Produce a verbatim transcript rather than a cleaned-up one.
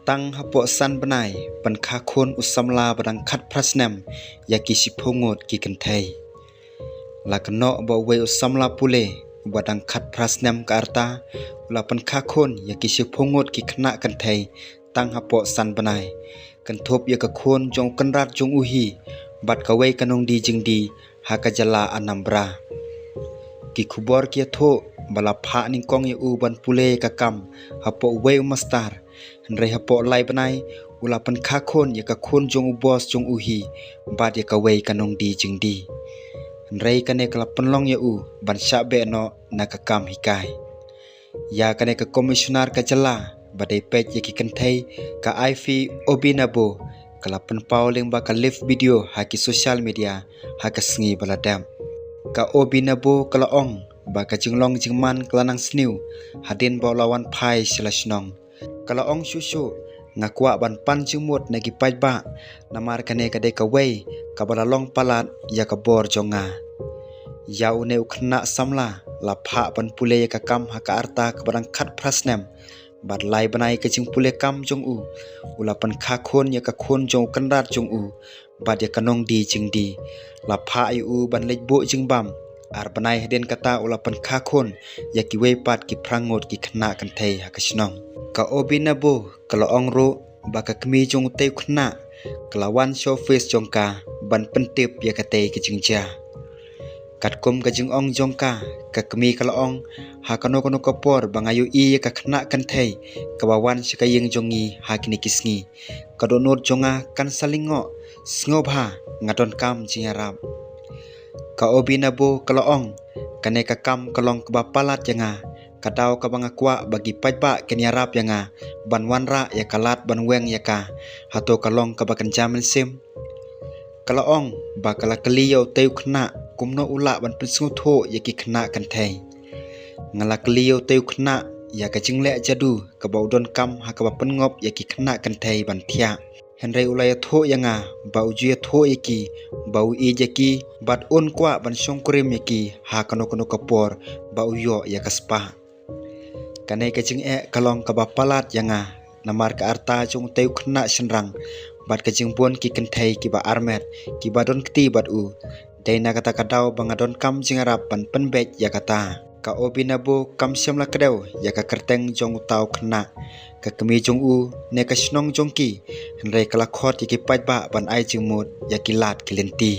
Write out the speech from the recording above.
Tang hapoh san bnai, pynkha khun u samla ba dang khatphra snem ïa ki shiphew ngut ki kynthei. La kynnoh ba uwei u samla pule uba dang khatphra snem ka rta, u la pynkha khun ïa ki shiphew ngut ki khynnah kynthei tang hapoh san bnai, kynthup ïa ka khun jong u kynrad jong u hi bad kawei ka nongdie jingdie ha ka jylla Anambra. Ki khubor ki ïathuh ba la phah nyngkong ïa u ban pule ïa ka kam hapoh uwei u mastar, hynrei hapoh lai bnai u la pynkha khun ïa ka khun jong u boss jong u hi bad ïa kawei ka nongdie jingdie. Hynrei kane ka la pynlong ïa u ban shah beh noh na ka kam hikai. Ïa kane ka Commissioner ka jylla ba dei peit ïa ki kynthei, ka Ivy Obinabo, ka la pynpaw lyngba ka live video ha ki social media ha ka sngi ba la dep. Ka Obinabo ka la ong ba ka jinglong jingman ka la nang sniew hadien ba u la wan phai sha la shnong. Ka la ong shuh shuh, nga kwah ban pan jingmut na ki paidbah, namar kane ka dei kawei kaba la long palat ïa ka bor jong nga. Ïa une u khynnah samla la phah ban pule ïa ka kam ha ka rta kaba dang khatphra snem. Bad lai bnai ka jingpule kam jong u, u la pynkha khun ïa ka khun jong u kynrad jong u bad ïa ka nongdie jingdie. La phah ïa u ban leit buh jingbam. Ar bnai hadien kata u la pynkha khun ïa kiwei pat ki phra ngut ki khynnah kynthei ha ka shnong. Ka Obinabo ka la ong ruh ba ka kmie jong utei u khynnah ka la wan sha office jong ka ban pyntip ïa katei ka jingjia. Katkum ka jingong jong ka, ka kmie ka la ong, ha kano kano ka por ba nga ïohi ïa ka khynnah kynthei kaba wan sha ka ïing jong ngi ha kine ki sngi, ka dohnud jong nga kan sa lyngngoh, sngewbha nga donkam jingïarap. Ka Obinabo ka la ong, kane ka kam ka long kaba palat ïa nga, ka daw kaba nga kwah ba ki paidbah kin ïarap ïa nga ban wanrah ïa ka lad ban weng ïa ka, hato ka long kaba kynja mynsiem. Ka la ong ba ka la kylli ïa utei u khynnah kumno u lah ban pynsngewthuh ïa ki khynnah kynthei. Nga la kylli ïa utei u khynnah ïa ka jingleh jadu kaba u donkam ha kaba pynngop ïa ki khynnah kynthei ban thiah. Hynrei u la ïathuh ïa nga ba u ju ïathuh ïa ki ba u ïeit ïa ki bad un kwah ban shongkurim ïa ki ha kano kano ka por ba u ïoh ïa ka spah. Kane ka jingeh ka long kaba palat ïa nga, namar ka rta jong utei u khynnah shynrang bad ka jingbun ki kynthei kiba armet kiba don kti bad u. Dei na kata ka daw ba nga donkam jingïarap ban pynbeit ïa kata. Ka Obinabo kam shym la kdew ïa ka kyrteng jong uta u khynnah, ka kmie jong u ne ka shnong jong ki, hynrei ka la khot ïa ki paidbah ban ai jingmut ïa ki lad ki lynti.